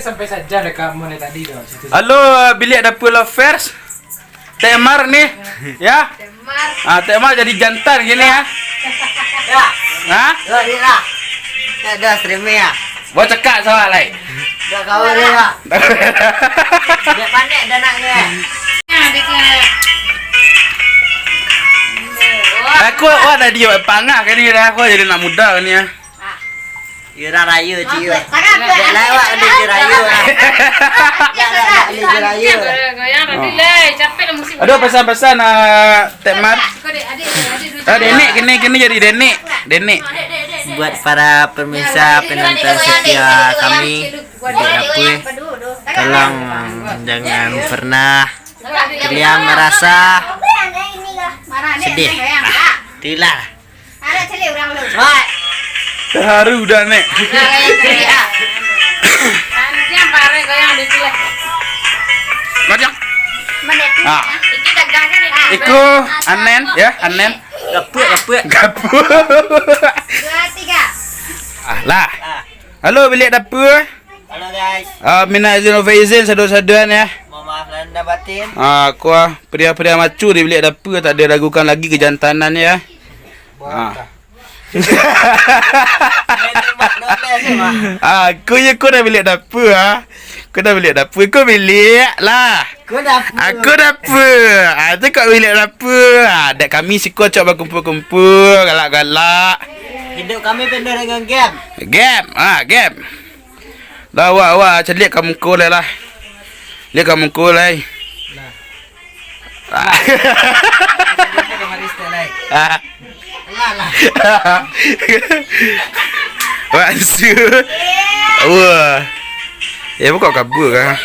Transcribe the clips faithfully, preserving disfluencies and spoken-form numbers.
Sampai saja lah kamu ni tadi tu. Halo, bilik dapur lovers. Tek Mar ni, ya. Tek Mar. Ah, Tek Mar jadi jantan gini ya. Ya. Hah? Ya, dia lah. Ya, dah streaming ya. Bawa cakap salah lai. Dah kawan dia lah. Dia panik dah nak dia. Ya, dia ke. Aku, wah, dah dia pangah kan ni dah. Aku jadi nak muda kan ni ya. Urang rayo, Ci. Dek lawak udah si rayo lah. Dek lawak udah si rayo. Goyang tadi lai, capek lah musik. Aduh, pesan-pesan, ah, Tek Mar. Kau dek, adik, adik dulu. Ah, Denik, kini, kini jadi Denik. Denik. Buat para pemirsa penonton setia kami, dek apa, tolong jangan pernah kalian merasa sedih. Itulah. Ada cili urang lu. Terharu dah, Nek. Ada yang cili, ah. Panjang pare goyang di sini. Panjang. Mana tu? Ah. Iki dagang kan ni? Iko Anen, ya, Anen. Gapuak, gapuak. Gapuak. Dua, tiga. Ah, lah. Ah. Halo, bilik dapur. Halo, guys. Ah, minal izin wal faizin, sadu-saduan, ya. Mohon maaf lahir dan batin. Ah, kuah pria-pria macu di bilik dapur, tak diragukan lagi kejantanan, ya. Ah. Aku je kau dah bilik dapur, ah. Kau dah bilik dapur, kau bilik lah. Kau dapur. Aku dapur. Ah, tu kau bilik dapur. Ah, dek kami siko cok bakumpul-kumpul, galak-galak. Hidup kami penuh dengan game. Game, ah, game. Lah, awak, awak, caliak ka muko lai lah. Liek ka muko lai. Lah. Ah. Lah, lah. Maksud. Wah. Ya, buka kabur kah?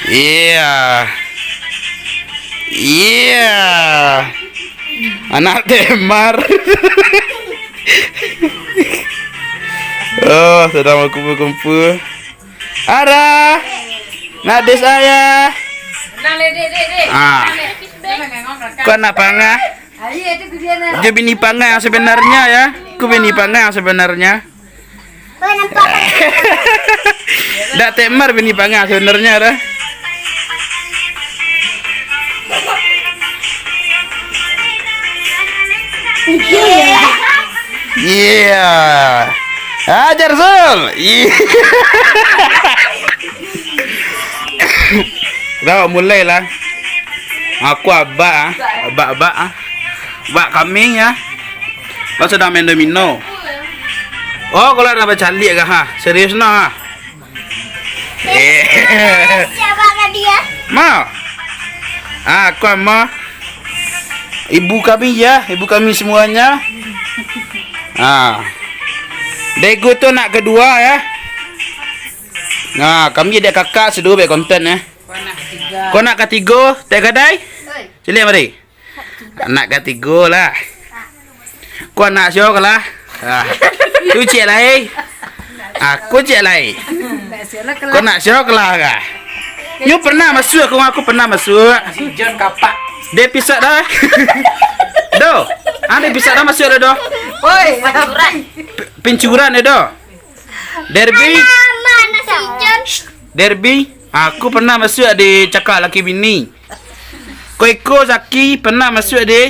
Iya. Iya. Anak Temar. Oh, sadang bakumpul-kumpul. Ara, nak des ayah. Tenang, dek, dek, dek, dek. Ah. Tenang, dek. Kau anak pangah. Ayo, itu kudian, ah. Dia bini pangah yang sebenarnya, ya. Ku bini pangah yang sebenarnya. Dak Temar bini pangah sebenarnya dah. Iya. Ajar, Sul. Iya. Dah, mulailah. Aku abak, ah. Abak, abak, ah. Abak kami, ya. Lah sadang main domino. Oh, kalau nak bacaliak kah, ha? Serius nah, ha? Eh. Siapa tadi, ya? Ma. Ah, aku ama. Ibu kami, ya, ibu kami semuanya. Ah. Daegu tu anak kedua, ya. Nah, kami jadi kakak, seduo buek konten, ya. Kau anak katigo. Kau anak katigo, Tek Gadai? Oi. Caliak mari. Anak katigo lah. Kau anak sia ko lah? Ah. Tu ciek lai. Aku ciek lai. Kau anak sia ko lah kah? Nyo pernah masuak, aku, aku pernah masuak. Si John Kapak. Di episod dah. Doh. Ah, di episod dah masuak dah, doh. Oi, pincuran dah, doh. Derby. Mana, mana si John? Derby, aku pernah masuak di cakak laki bini. Ko iko Zaki pernah masuak di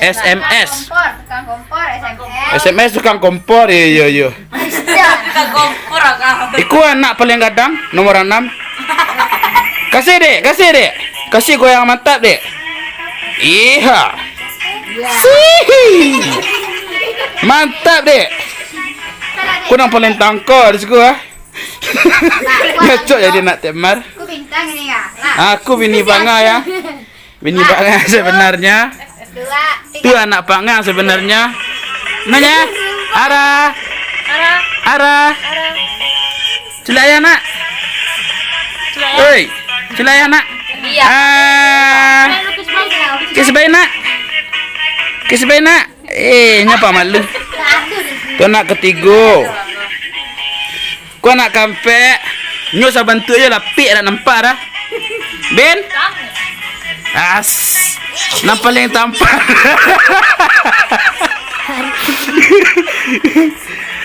S M S. Tukang kompor, tukang kompor, S M S. S M S tukang kompor, iyo, iyo, iyo. Tukang kompor, akang. Iko anak paling gadang, nomor anam. Kasih, Dek, kasih, Dek. Kasih goyang mantap, Dek. Iya. Sih. Mantap, Dek. Ko nan paling tangka di siko, ah. Ngacok jadi anak Temar. Aku bintang ni, ya. Aku bini pangah, ya. Bini pangah sebenarnya. Dua, tiga. Tu anak pangah sebenarnya. Nanya. Ara. Ara. Ara. Cilak ya, nak. Oi. Cilak ya, nak. Iya. Ah. Kisah baik, nak. Kisah baik, nak. Eh, nyo pamalu. Tu anak katigo. Ko anak kampek. Nyo sabantuak je lapik, dak nampak dah. Ben? As. Nan paling tampan.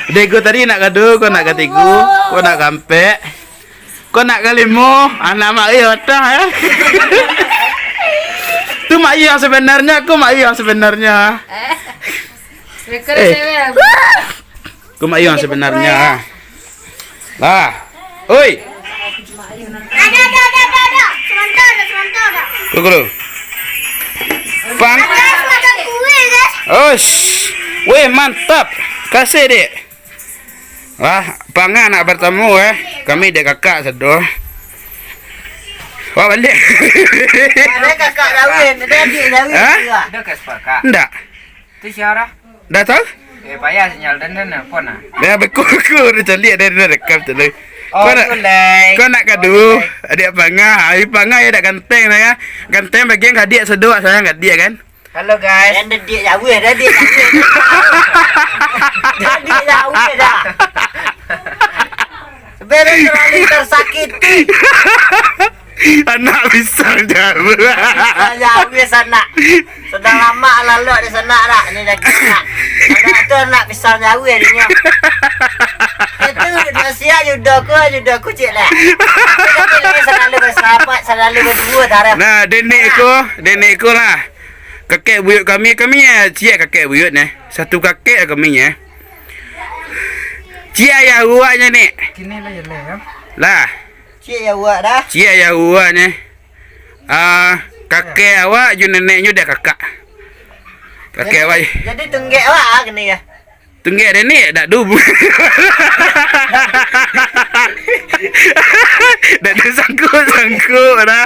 Dego tadi nak kadu, ko nak katigo, ko nak kaampek, ko nak kalimo, anak Mak Iyo patah, eh. Tu Mak Iyo yang sebenarnya, ko Mak Iyo yang sebenarnya. Eh. Ko Mak Iyo yang sebenarnya. Lah. Oi. Ada, ada, ada, ada, ada. Sebentar, ada, sebentar, ada. Tunggu dulu. Pang. Ada, ada kue, guys. Osh. Weh, mantap. Kasih, Dek. Wah, pangah nak bertemu, eh. Kami dek kakak sado. Wah, balik. Ada kakak Dawin, ada adik Dawin juga. Hah? Ada ke sepakat? Ndak. Tu siapa? Dah tahu? Eh, payah sinyal dan dan apa nah? Dah beko-beko dah caliak dari dah rekam tu lah. Oh, kau nak, tu, Leng. Kau nak kadu, adik pangah. Adik pangah ya dak ganteng lah ya. Ganteng bagian kadiak seduak sayang kadiak kan? Halo, guys. Yang dedik jauh, dah dedik jauh. Dah dedik jauh dah. Sebenarnya terlalu tersakiti. Anak pisang jauh. Pisang jauh sanak. Sudah lama lalok di sanak dah. Ni dah kena. Anak tu anak pisang jauh adanya. Itu dia siap judo ku, judo ku cik lah. Kita ni selalu bersahabat, selalu berdua, darah. Nah, denek ko, denek ko lah. Kakek buyut kami, kami ya ciek kakek buyut ni. Satu kakek kami ya. Ciek ayah uwaknya ni. Kini lah ya, Leng, ya. Lah. Ciek ayah uwak dah. Ciek ayah uwaknya. Ah, kakek awak jo neneknyo dah kakak. Kakek awak. Jadi tunggek awak ah kini ya. Tunggek dah ni, dak ado. Dak ado sangkut-sangkut dah.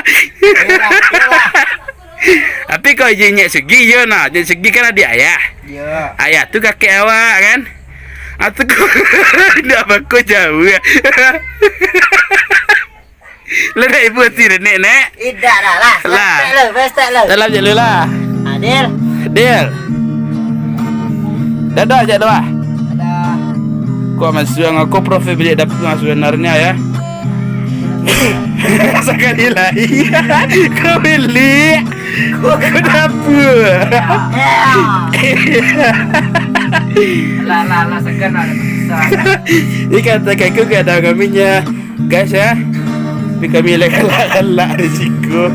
Tapi kau je nyek segi yo nah, nyek segi kan adik ayah. Yo. Ayah tu kakek awak kan. Atu kau dak bako jauh. Lah nak ibu hati dah, Nek, Nek? Idak dah lah. Lah. Start lah, start lah. Dalam je lu lah. Adil. Deal. Dadah je doh. Dadah. Kau masuang aku profil bilik dapur sebenarnya ya. Sekali lagi. Kau bilik. Kau dapur. Lah, lah, lah, segan lah, dah terpisah. Ikan tekai ku gak ada kaminya. Guys ya, tapi kami lah galak-galak di siko.